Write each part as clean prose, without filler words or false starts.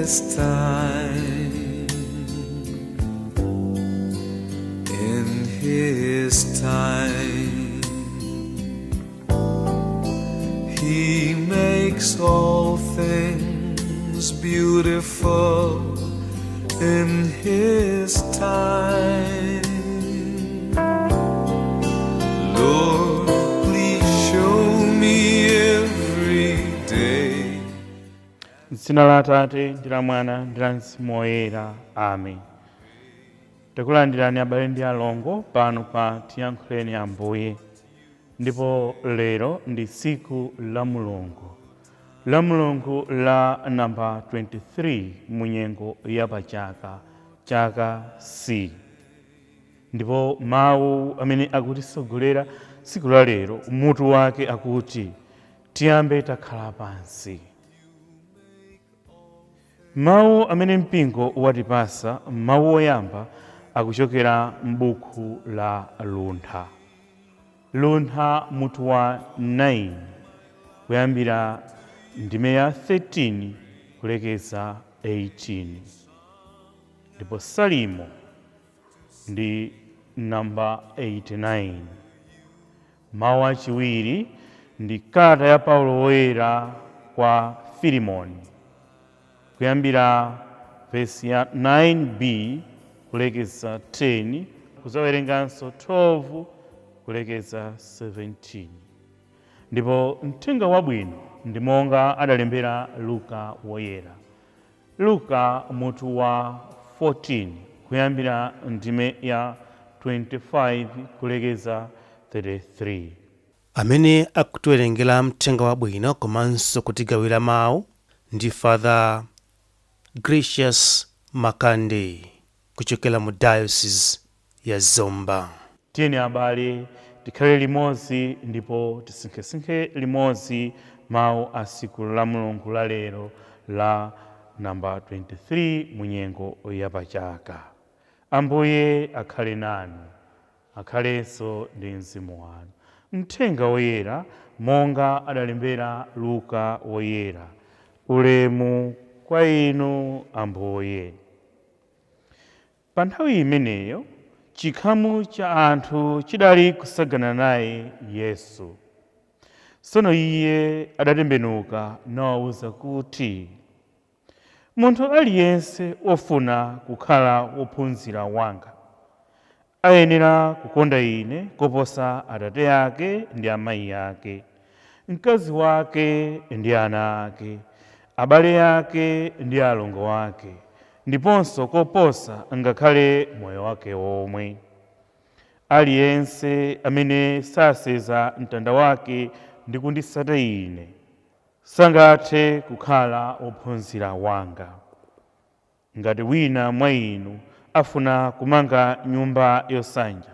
His time, in His time, He makes all things beautiful in His time. Lord, please show me every day. M'dzina la Atate ndi la Mwana ndi la Mzimu Woyera, amen. Tikulandirani, abale ndi alongo, pano pa Tiyankhuleni Ambuye. Ndipo lero ndi tsiku la Mulungu, la Mulungu la namba 23 mu nyengo ya pachaka, chaka C. Ndipo mawu amene akutisogolera tsiku la lero, mutu wake akuti "Tiyambe Takhala Pansi". Mawu amene mpingo watipasa, mawu oyamba akuchokera m'buku la Luntha, Luntha mutu wa 9, kuyambira ndime ya 13 kulekeza 18, ndipo Salimo ndi namba 89. Mawu achiwiri ndi kalata ya Paulo Woyera kwa Filimoni, kuyambira vesi ya 9b kulekeza 10, kuzawerenganso 12 kulekeza 17. Ndipo mthenga wabwino ndi monga adalembera Luka Woyera, Luka mutu wa 14, kuyambira ndime ya 25 kulekeza 33. Amene akutiwerengera mthenga wabwino komanso kutigawira mawu ndi Father Gracious Makande kuchokera mu Diocese ya Zomba. Tiyeni abale, tikhale limodzi ndipo tisinkhesinkhe limodzi mawu a tsiku la Mulungu la lero la namba 23 mu nyengo yapachaka. Ambuye akhale nanu. Akhalenso ndi mzimu wanu. Mthenga Woyera monga adalembera Luka Woyera. Ulemu kwa inu, Ambuye. Pa nthawi imeneyo chikhamu cha anthu chidali kusagana naye Yesu. Tsono iye adatembenuka nawawuza kuti, "Munthu aliyense wofuna kukhala wophunzira wanga ayenera kukonda ine koposa atate ake ndi amayi ake, mkazi wake ndi ana ake, abale ake ndi alongo ake, ndiponso koposa ngakhale moyo wake womwe. Aliyense amene sasenza mtanda wake ndi kunditsata ine sangathe kukhala wophunzira wanga. Ngati wina mwa inu afuna kumanga nyumba yosanja,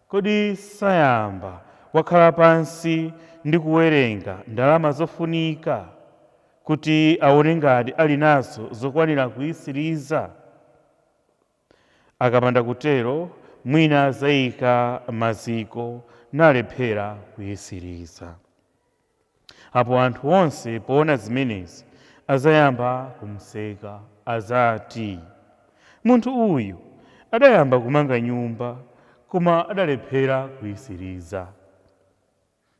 kodi sayamba wakhala pansi ndi kuwerenga ndalama zofunika kuti aone ngati ali nazo zokwanira kuyitsiriza? Akapanda kutero, mwina azayika maziko nalephera kuyitsiriza. Apo anthu onse poona zimenezi azayamba kumuseka. Azati, 'Munthu uyu adayamba kumanga nyumba, koma adalephera kuyitsiriza.'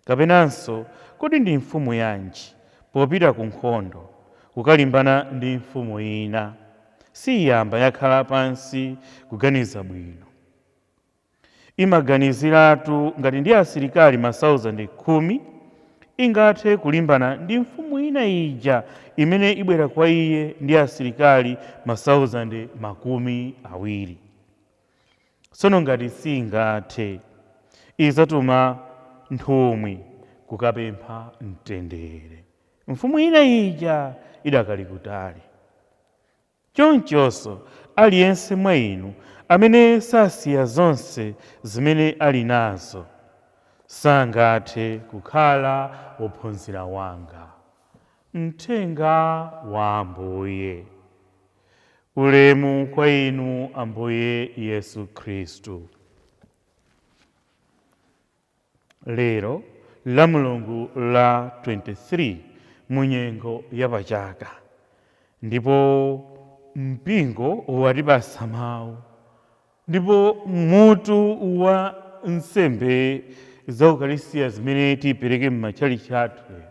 Kapenanso kodi ndi mfumu yanji, popita ku nkhondo kukalimbana ndi mfumu ina, siyamba yakhala pansi kuganiza bwino? Imaganiziratu ngati ndi asilikali ma 10,000 ingathe kulimbana ndi mfumu ina ija imene ibwera kwa iye ndi asilikali ma 20,000. Tsono ngati singathe, izatuma nthumwi kukapempha mtendere mfumu ina ija idakali kutali. Chonchonso aliyense mwa inu amene sasiya zonse zimene ali nazo sangathe kukhala wophunzira wanga." Mthenga wa Ambuye. Ulemu kwa inu, Ambuye Yesu Khristu. Lero la Mulungu la 23 mu nyengo yapachaka. Ndipo mpingo watipasa mawu, ndipo mutu wa nsembe za Ukaristiya zimene tiyipereke m'matchalitchi athu lero,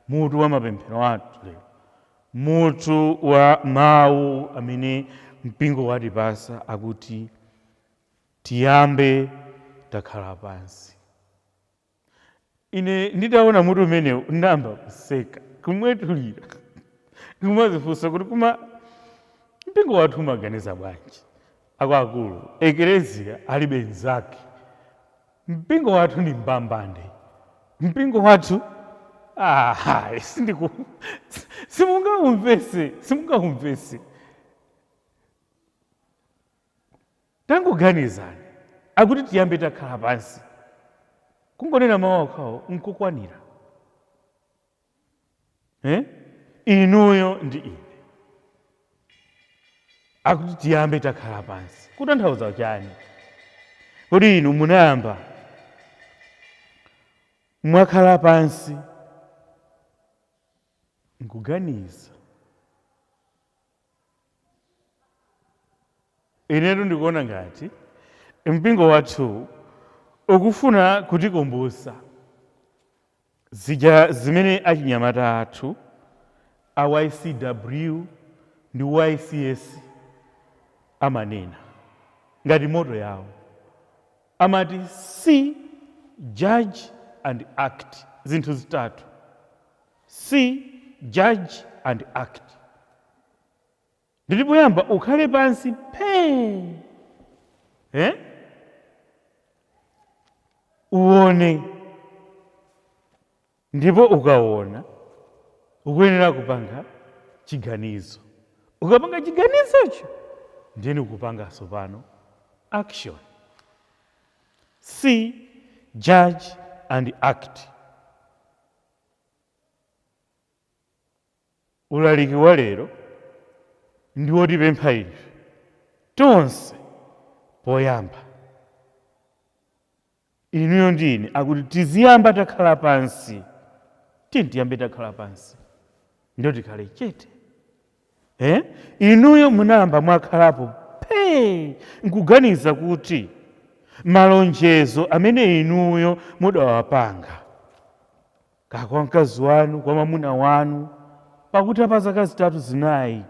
mutu wa mapemphero athu lero, mutu wa mawu amene mpingo watipasa akuti tiyambe takhala pansi. Ine nditaona mutu umenewu ndinayamba kuseka, kumwetulira, kumazifunsa kuti kuma mpingo wathu umaganiza bwanji? Akuluakulu, Eklezia alibe mnzake. Mpingo wathu ndi mbambande. Mpingo wathu sindiku simungaumvese, simungaumvese. Tangoganizani akuti tiyambe takhala pansi, kungonena mawu okhawo nkukwanira. Inuyo ndi ine akuti tiyambe takhala pansi, kutanthauza chani? Kodi inu munayamba mwakhala pansi nkuganiza? Inetu ndikuona ngati mpingo wathu ukufuna kutikumbusa zija zimene achinyamata athu a YCW ndi YCS amanena ngati motto yawo, amati see, judge and act. Zinthu zitatu: see, judge and act. Ndilipoyamba ukhale pansi phe, Uone, ndipo ukaona ukuyenera kupanga chiganizo. Ukapanga chiganizocho ndiyeni ukupanganso pano action. See, judge and act. Ulaliki wa lero ndi wotipempha ife tonse poyamba, inuyo ndi ine, akuti tiziyamba takhala pansi. Tiye tiyambe takhala pansi, ndio tikhale chete. Inuyo munayamba mwakhalapo phe nkuganiza kuti malonjezo amene inuyo mudawapanga kwa mkazi wanu, kwa mwamuna wanu, pakuti apa zaka 3 4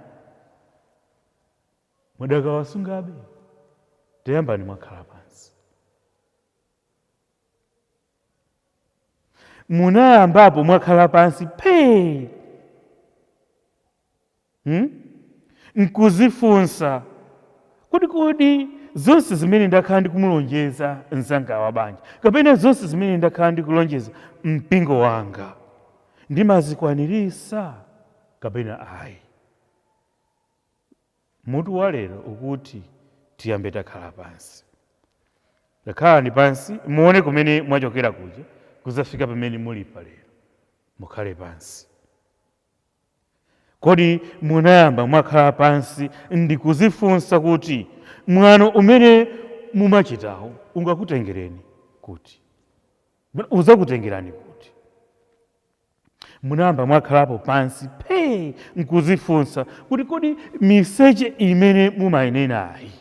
mudakawasungabe? Tayambani mwakhala pansi. Munayambapo mwakhala pansi phe, Nkuzifunsa kuti kodi zonse zimene ndakhala ndikumulonjeza mzanga wa banja, kapena zonse zimene ndakhala ndikulonjeza mpingo wanga, ndimazikwanirisa kapena ayi? Mutu wa lero ukuti tiyambe takhala pansi. Takhalani pansi, muone kumene mwachokera kuja kuzafika pamene muli pa lero. Mukhale pansi. Kodi munayamba mwakhala pansi ndikuzifunsa kuti mwano umene mumachitawo ungakutengereni kuti? Uzakutengerani kuti? Munayamba mwakhalapo pansi phe nkuzifunsa kuti kodi miseche imene mumayinenayi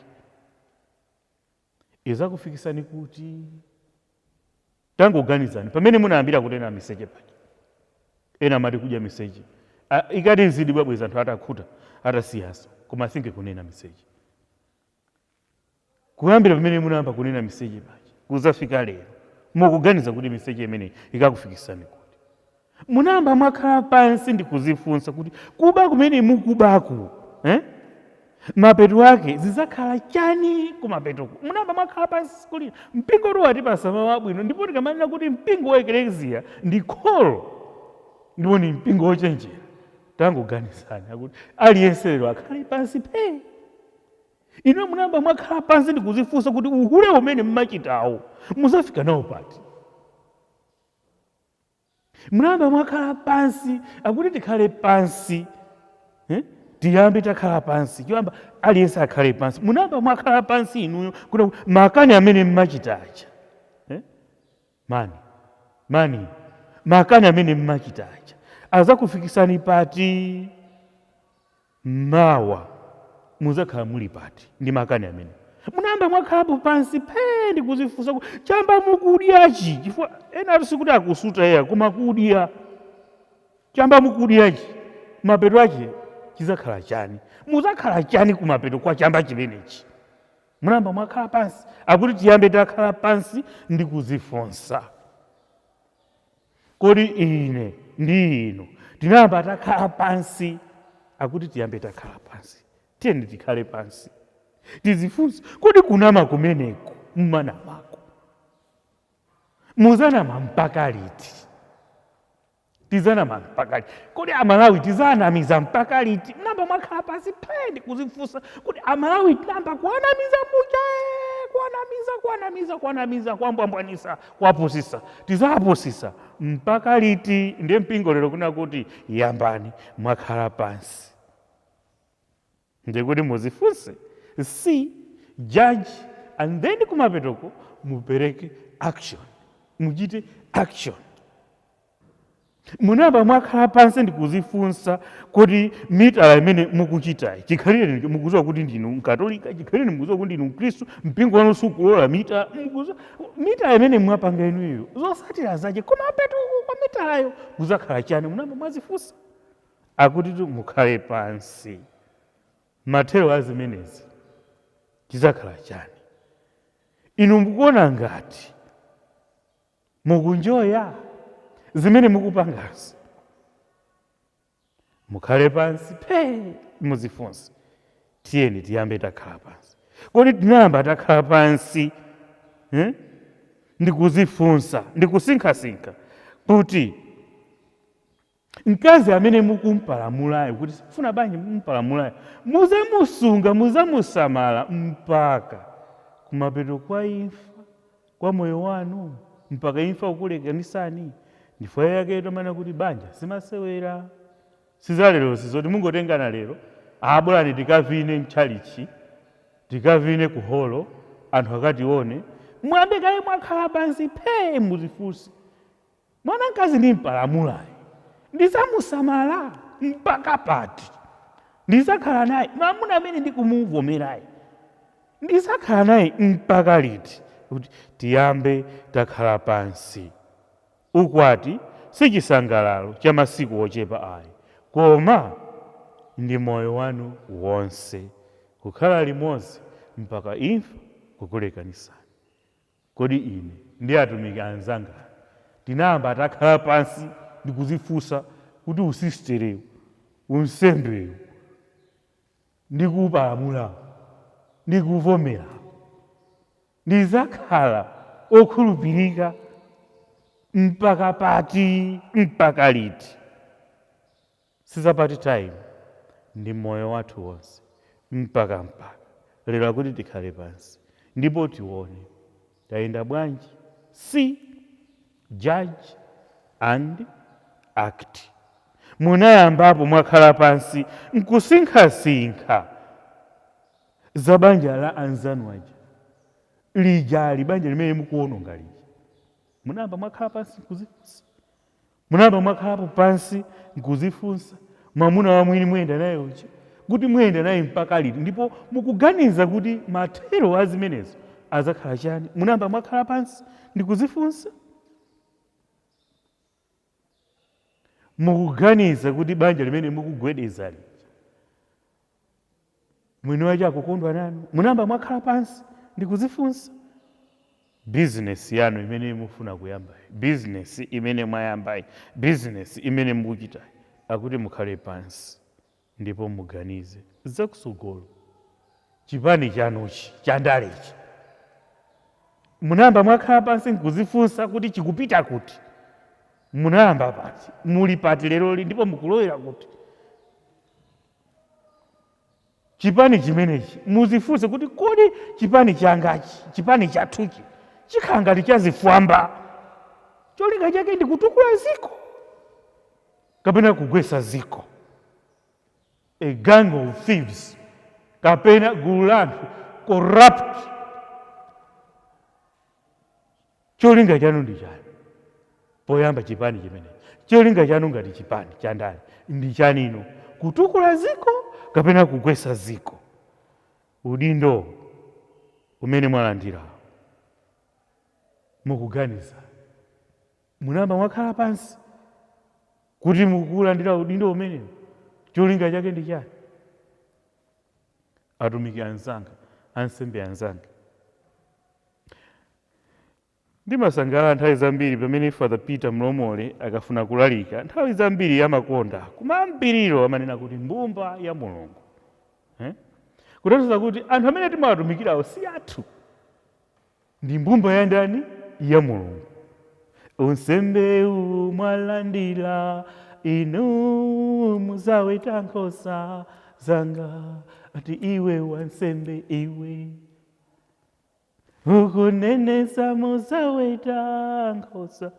izakufikisani kuti? Tangoganizani pamene munayambira kunena miseche paja, ena amati kudya miseche, ikati nzidi bwabweza anthu atakhuta atasiyaso, koma asinge kunena miseche. Kuyambira pamene munayamba kunena miseche paja kuzafika lero, mukuganiza kuti miseche imeneyi ikakufikisani kuti? Munayamba mwakhala pansi ndikuzifunsa kuti kuba kumene mukubaku, Mapeto ake zidzakhala chani kumapetoko? Munayamba mwakhala pansi kulira? Mpingo watipasa mawu abwino, ndipo tikamanena kuti mpingo wa Eklezia ndi kholo, ndipo ni mpingo wochenjera. Tangoganizani akuti aliyense lero akhale pansi phe. Inu munayamba mwakhala pansi ndikuzifunsa kuti uhule umene mmachitawo muzafika nawo pati? Munayamba mwakhala pansi akuti tikhale pansi, Tiyambe takhala pansi. Choyamba aliyense akhale pansi. Munayamba mwakhala pansi inuyo kuti makani amene mmachitacha, Mani makani amene mmachitacha azakufikisani pati? Mawa muzakhala muli pati ndi makani amene munayamba mwakhalapo pansi phee ndikuzifunsa kuti chamba mukudyachi, chifukwa ena ati sikuti akusuta eya koma kudya chamba mukudyachi mapeto ache chizakhala chani, muzakhala chani kumapeto kwa chamba chimenechi. Munayamba mwakhala pansi, akuti tiyambe takhala pansi ndi kuzifunsa kodi ine ndi inu tinayamba takhala pansi, akuti tiyambe takhala pansi, tiyeni tikhale pansi tizifunse kodi kunama kumeneku mmanamako muzanama mpaka liti? Tizanama mpaka liti? Kodi Amalawi tizanamiza mpaka liti? Mnamba mwakhala pansi phee ndikuzifunsa kuti Amalawi tinamba kuanamiza muja, kuanamiza, kuanamiza, kuanamiza, kuambwambwanisa, kuapusisa, tizaapusisa mpaka liti? Ndiye mpingo lero kuna kuti yambani mwakhala pansi ndikuti muzifunse, see, judge, and then kumapetoko mupereke action, muchite action. Munayamba mwakhala pansi ndikuzifunsa kuti mitala imene mukuchitayi chikhalire mukudziwa kuti ndinu Mkatolika, chikhalire mukudziwa kuti ndinu Mkhristu, mpingo wanu sukulola mitala, mukudziwa mitala imene mwapanga inuyo zotsatira zache kumapetoko kwa mitalayo kuzakhala chani? Munayamba mwazifunsa, akuti mukhale pansi mathero a zimenezi chizakhala chani? Inu mukuona ngati mukunjoya zimene mukupangazi? Mukhale pansi phee muzifunse. Tiyeni tiyambe takhala pansi. Kodi tinayamba takhala pansi ndikuzifunsa ndikusinkhasinkha kuti mkazi amene mukumpalamulayo kuti funa bwanji mumpalamulayo muzamusunga muzamusamala mpaka kumapeto kwa imfa kwa moyo wanu, mpaka imfa kukulekanisani. Ndifo yake tomana kuti banja simasewera, sizalero sizoti mungotengana lero abulani tikavine mtchalichi tikavine kuholo anthu akatione. Mwambe kaye mwakhala pansi phee muzifunse, mwana mkazi ndi mpalamulayo ndizamusamala mpaka pati? Ndizakhala naye mwamuna amene ndikumuvomerayi ndizakhala naye mpaka liti? Kuti tiyambe takhala pansi. Ukwati si chisangalalo cha masiku ochepa ayi, koma ndi moyo wanu wonse kukhala limodzi mpaka imfa kukulekanisani. Kodi ine ndi atumiki anzanga tinayamba takhala pansi ndikuzifunsa kuti usisterewu unsembewu ndikupalamula ndikuvomera ndizakhala okhulupirika mpaka pati mpaka liti? Sizapati time, ndi moyo wathu wonse mpaka mpaka lero. Akuti tikhale pansi ndipo tione tayenda bwanji. See, judge and act. Munayambapo mwakhala pansi nkusinkhasinkha za banja la anzanu aja lijali, banja limene mukuononga lija? Munayamba mwakhala pansi nkuzifunsa? Munayamba mwakhalapo pansi nkuzifunsa mwamuna wa mwini muyenda naye uja kuti muyenda naye mpaka liti, ndipo mukuganiza kuti mathero a zimenezo azakhala chani? Munayamba mwakhala pansi ndikuzifunsa? Mukuganiza kuti banja limene mukugwedeza lija mwini wache akukondwa nanu? Munayamba mwakhala pansi ndikuzifunsa? Bizinesi yanu imene mufuna kuyambayi, bizinesi imene mwayambayi, bizinesi imene mukuchitayi, akuti mukhale pansi ndipo muganize zakusogolo. Chipani chanuchi chandalechi munayamba mwakhala pansi nkuzifunsa kuti chikupita kuti? Munayamba pati, muli pati leroli, ndipo mukulowera kuti? Chipani chimenechi muzifunse kuti kodi chipani changachi, chipani chathuchi chikhala ngati chazifwamba, cholinga chake ndi kutukula ziko kapena kugwetsa ziko, a gang of thieves kapena gulu la anthu corrupt? Cholinga chanu ndi chani poyamba chipani chimenechi? Cholinga chanu ngati chipani chandale ndi chanino? Kutukula ziko kapena kugwetsa ziko? Udindo umene mwalandira, mukuganiza, munayamba mwakhala pansi kuti mukulandira udindo umenewu, cholinga chake ndi chani? Atumiki anzanga, ansembe anzanga, ndimasangalala nthawi zambiri pamene Father Peter Mlomole akafuna kulalika. Nthawi zambiri amakonda kumayambiriro amanena kuti mbumba ya Mulungu, eh? Kutanthauza kuti anthu amene timawatumikirawo si athu, ndi mbumba ya ndani? Ya Mulungu. Unsembe mwalandira inu, muzaweta nkhosa zanga. Ati iwe wansembe iwe ukunenesa, muzaweta nkhosa,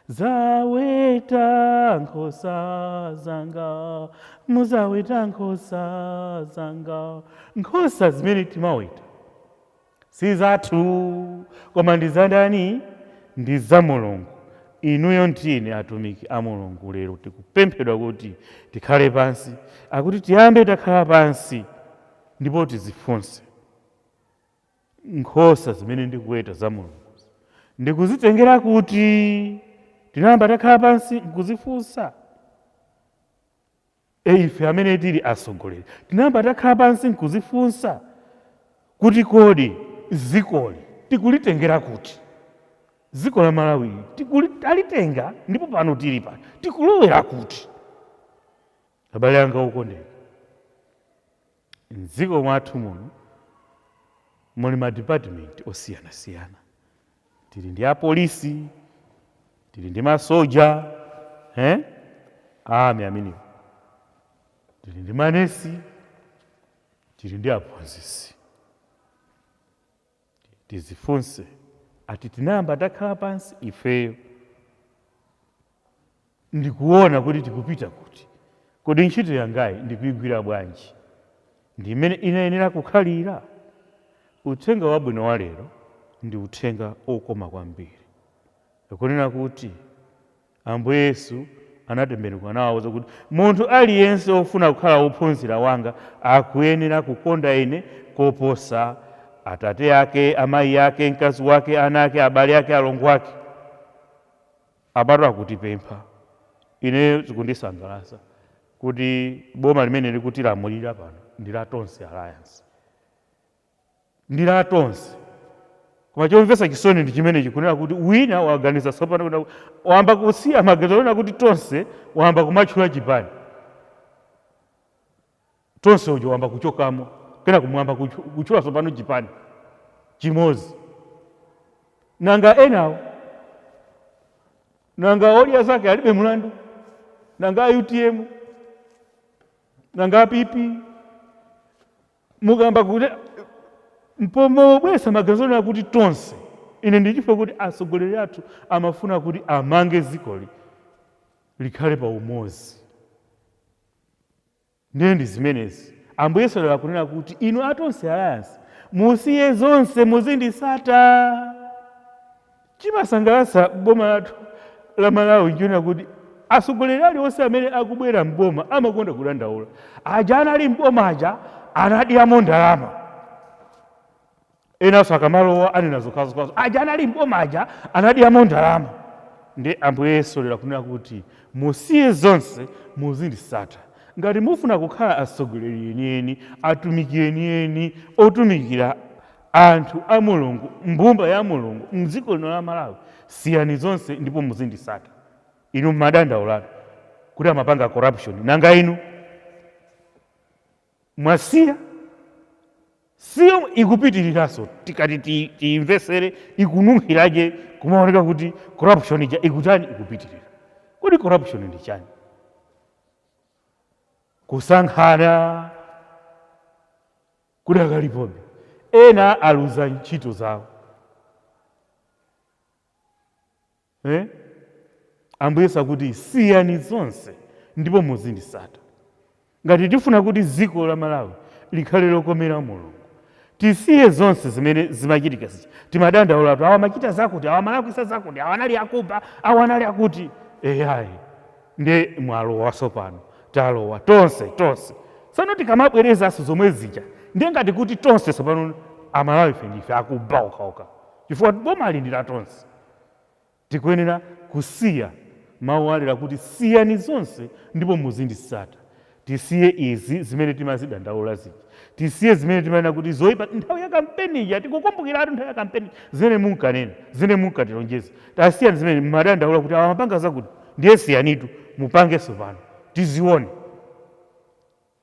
zaweta nkhosa zanga, muzaweta nkhosa zanga. Nkhosa zimene timaweta si zathu, koma ndi za ndani? Ndi za Mulungu. Inuyo ndine atumiki a Mulungu, lero tikupemphedwa kuti tikhale pansi, akuti tiyambe takhala pansi ndipo tizifunse: nkhosa zimene ndikuweta za Mulungu ndikuzitengera kuti? Tinayamba takhala pansi nkuzifunsa? E, ife amene tili atsogoleri tinayamba takhala pansi nkuzifunsa kuti kodi dzikoli tikulitengera kuti? Dziko la Malawi alitenga ndipo pano tili pano, tikulowera kuti? Abale anga okondeka, mdziko mwathu muno muli madipatimenti osiyanasiyana. Tili ndi apolisi, tili ndi masoja, eh? Army amenewo, tili ndi manesi, tili ndi aphunzitsi. Tizifunse, ati tinayamba takhala pansi ifeyo ndikuona kuti tikupita kuti? Kodi ntchito yangayi ndikuyigwira bwanji? Ndi imene inayenera kukhalira? Uthenga wabwino wa lero ndi uthenga okoma kwambiri, akunena kuti Ambuye Yesu anatembenuka nawawuza kuti munthu aliyense wofuna kukhala wophunzira wanga akuyenera kukonda ine koposa atate ake, amayi ake, mkazi wake, ana ake, abale ake, alongo ake. Apatu akutipempha. Ine zikundisangalatsa kuti boma limene likutilamulira pano ndi la Tonse Alliance, ndi la tonse. Koma chomvetsa chisoni ndi chimene chikunena kuti wina waganiza tsopano kuti wayamba kusiya maganizo onena kuti tonse, wayamba kumatchula chipani tonse uja, wayamba kuchokamo, kena kumwamba kutchula tsopano chipani chimodzi. Nanga enawo? Nanga Odya Zake Alibe Mulandu? Nanga UTM? Nanga PP? Mukamba kuti mpomobwesa maganizo onena kuti tonse, ine ndichifukwa kuti atsogoleri athu amafuna kuti amange dzikoli likhale pa umodzi. Ndiye ndi zimenezi Ambuye Yesu lero akunena kuti inu a Tonse Alliance musiye zonse, muzindisata. Chimasangalatsa boma lathu la Malawi nchionera kuti atsogoleri aliwonse amene akubwera mboma amakonda kudandaula: aja anali mboma aja anadyamo ndalama. Enanso akamalowa anena zokhazokhazo: aja anali mboma aja anadyamo ndalama. Ndi Ambuye Yesu lero akunena kuti musiye zonse, muzindisata, ngati mufuna kukhala atsogoleri enieni, atumiki enieni otumikira anthu a Mulungu, mbumba ya Mulungu mdziko lino la Malawi. Siyani zonse ndipo muzindisata. Inu mmadandaulatu kuti amapanga corruption, nanga inu mwasiya? Siyo ikupitiriranso. Tikati tiyimvesere, ikununkhiraje, kumaoneka kuti corruption ija ikutani? Ikupitirira. Kodi corruption ndi chani? Kusankhana kudakalipobe, ena aluza ntchito zawo, eh? Ambuye sakuti siyani zonse ndipo muzindisata. Ngati tifuna kuti dziko la Malawi likhale lokomera Mulungu, tisiye zonse zimene zimachitika zija timadandaulatu: awa amachita zakuti, awa amalakwisa zakuti, awa anali akuba, awa anali akuti. Eyayi, ndiye mwalowaso pano, talowa tonse tonse. Tsono tikamabwerezanso zomwe zija, ndiye ngati kuti tonse tsopano Amalawi ife ndife akuba okhaokha, chifukwa boma ndi la tonse. Tikuyenera kusiya mawu alera kuti siyani zonse ndipo muzinditsata. Tisiye izi zimene timazidandaula zija, tisiye zimene timanena kuti zoyipa nthawi ya kampeni ija. Tikukumbukiratu nthawi ya kampeni zimene munkanena, zimene munkatilonjeza. Tasiyani zimene mmadandaula kuti awa mapanga zakuti, ndiye siyanitu, mupangenso pano tizione.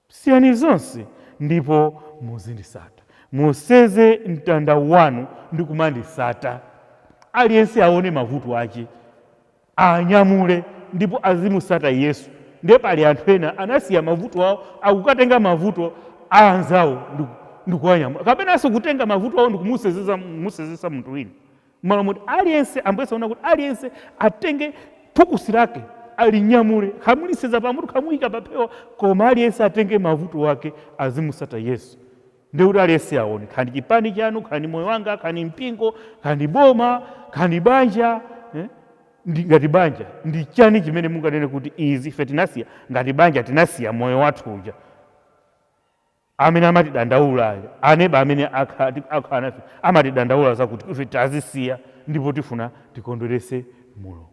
Siyani zonse ndipo muzinditsata, museze mtanda wanu ndi kumanditsata. Aliyense aone mavuto ake, anyamule ndipo azimusata Yesu. Ndiye pali anthu ena anasiya mavuto awo, akukatenga mavuto a anzawo ndikuwanyamula, kapenanso kutenga mavuto awo ndikumusezesa munthu wina. Malo moti aliyense, Ambuye saona kuti aliyense atenge phukusi lake alinyamule, khamuliseza pamutu, khamuyika paphewa, koma aliyense atenge mavuto ake azimusata Yesu. Ndiye kuti aliyense aone, khani chipani chanu, khani moyo wanga, khani mpingo, khani boma, khani banja, Ndi ngati banja ndi chani chimene munganene kuti izi ife tinasiya? Ngati banja tinasiya moyo wathu uja amene amatidandaula aja, aneba amene akhala nafe amatidandaula zakuti ife tazisiya ndipo tifuna tikondwerese Mulungu.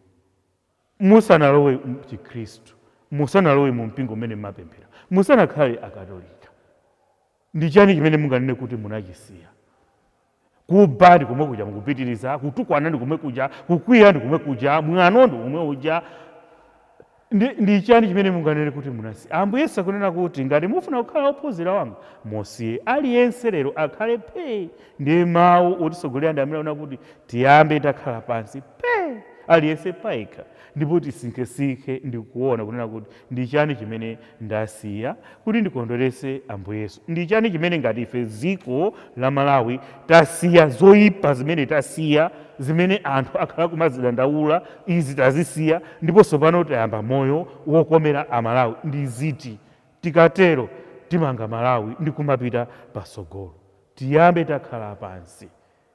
Musanalowe Chikhristu, musanalowe mu mpingo umene mmapemphera, musanakhale Akatolika, ndi chani chimene munganene kuti munachisiya? Kuba ndi komwe kuja mukupitiriza, kutukwana ndi komwe kuja, kukwiya ndi komwe kuja, mwano ndi komwe uja. Ndi chani chimene munganene kuti munasiya? Ambuye Yesu akunena kuti ngati mufuna kukhala ophunzira wanga, musiye. Aliyense lero akhale phe. Ndiye mawu otisogolera ndi amene akunena kuti tiyambe takhala pansi phe, aliyense payekha, ndipo tisinkhesinkhe ndi kuona kunena kuti ndi chani chimene ndasiya kuti ndikondwerese Ambuye Yesu. Ndi chani chimene ngati ife dziko la Malawi tasiya, zoyipa zimene tasiya, zimene anthu akhala kumazidandaula, izi tazisiya ndiponso pano tayamba moyo wokomera Amalawi, ndi ziti? Tikatero timanga Malawi ndi kumapita pasogolo. Tiyambe takhala pansi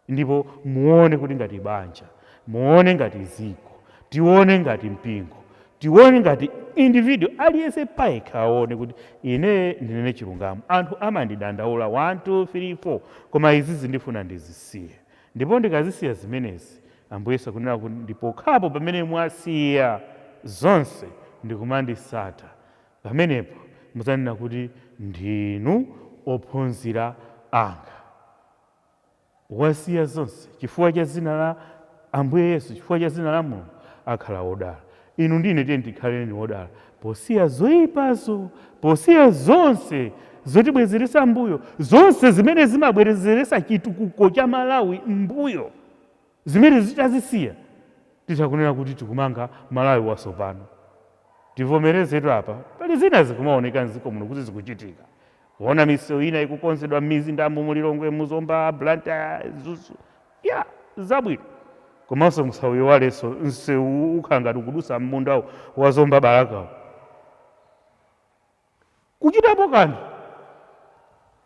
ndipo muone kuti ngati banja, muone ngati dziko, tione ngati mpingo, tione ngati individual, aliyense payekha aone kuti ine ndinene chilungamo, anthu amandidandaula 1 2 3 4, koma izi zindifuna ndizisiye, ndipo ndikazisiya zimenezi, Ambuye Yesu akunena kuti ndipokhapo pamene mwasiya zonse ndikumanditsata, pamenepo muzanena kuti ndinu ophunzira anga. Wasiya zonse chifukwa cha dzina la Ambuye Yesu, chifukwa cha dzina la Mulungu, akhala wodala. Inu ndine tiye tikhaleni wodala posiya zoyipazo, posiya zonse zotibwezeresa mbuyo, zonse zimene zimabwezeresa chitukuko cha Malawi mbuyo, zimene zitazisiya titakunena kuti tikumanga Malawi watsopano. Tivomerezetu apa pali zina zikumaoneka mdziko muno kuti zikuchitika, kuona misewu ina ikukonzedwa m'mizindamo, Mulilongwe, Muzomba, Blantyre, Mzuzu, ya zabwino. Komanso musawiwalenso msewu ukhala ngati ukudusa mmundawo wa Zomba Balakawo, kuchitapo kanthu.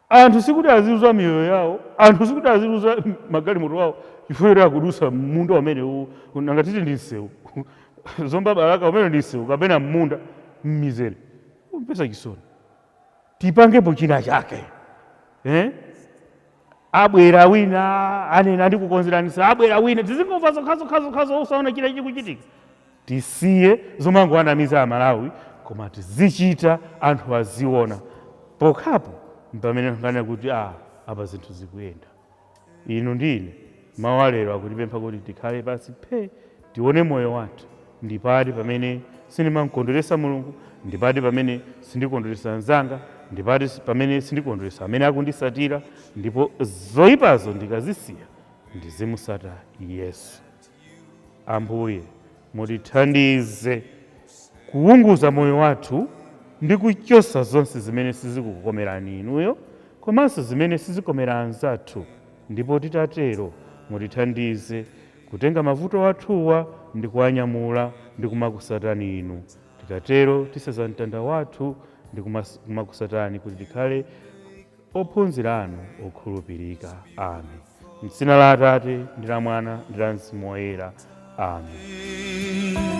Anthu sikuti aziluza miyoyo yawo, anthu sikuti aziluza magalimoto awo chifukwa akudusa munda umene nangatiti ndi msewu Zomba Balaka umene ndi msewu kapena mmunda mmizere. Umpesa chisoni. Tipangepo china chake, Abwera wina anena ndikukonzeranisa, abwera wina, tizingomva zokhazokhazo usaona china chikuchitika. Tisiye zomangowanamiza Amalawi, koma tizichita anthu aziona. Pokhapo pamene nganena kuti apa zinthu zikuyenda. Inu ndine mawu alero akutipempha kuti tikhale pansi phe, tione moyo wathu, ndipati pamene sindimamkondweresa Mulungu, ndipati pamene sindikondweresa anzanga, ndipati pamene sindikondweresa amene akundisatira, ndipo zoyipazo ndikazisiya ndizimusata Yesu. Ambuye mutithandize kuwunguza moyo wathu ndi kuchosa zonse zimene sizikukomerani inuyo komanso zimene sizikomera anzathu, ndipo titatero mutithandize kutenga mavuto athuwa ndi kuwanyamula ndi kumakusatani inu. Tikatero tiseza mtanda wathu ndi kumakusatani kuti tikhale ophunzira anu okhulupirika. Amen. M'dzina la Atate ndi la Mwana ndi la Mzimu Woyera. Amen.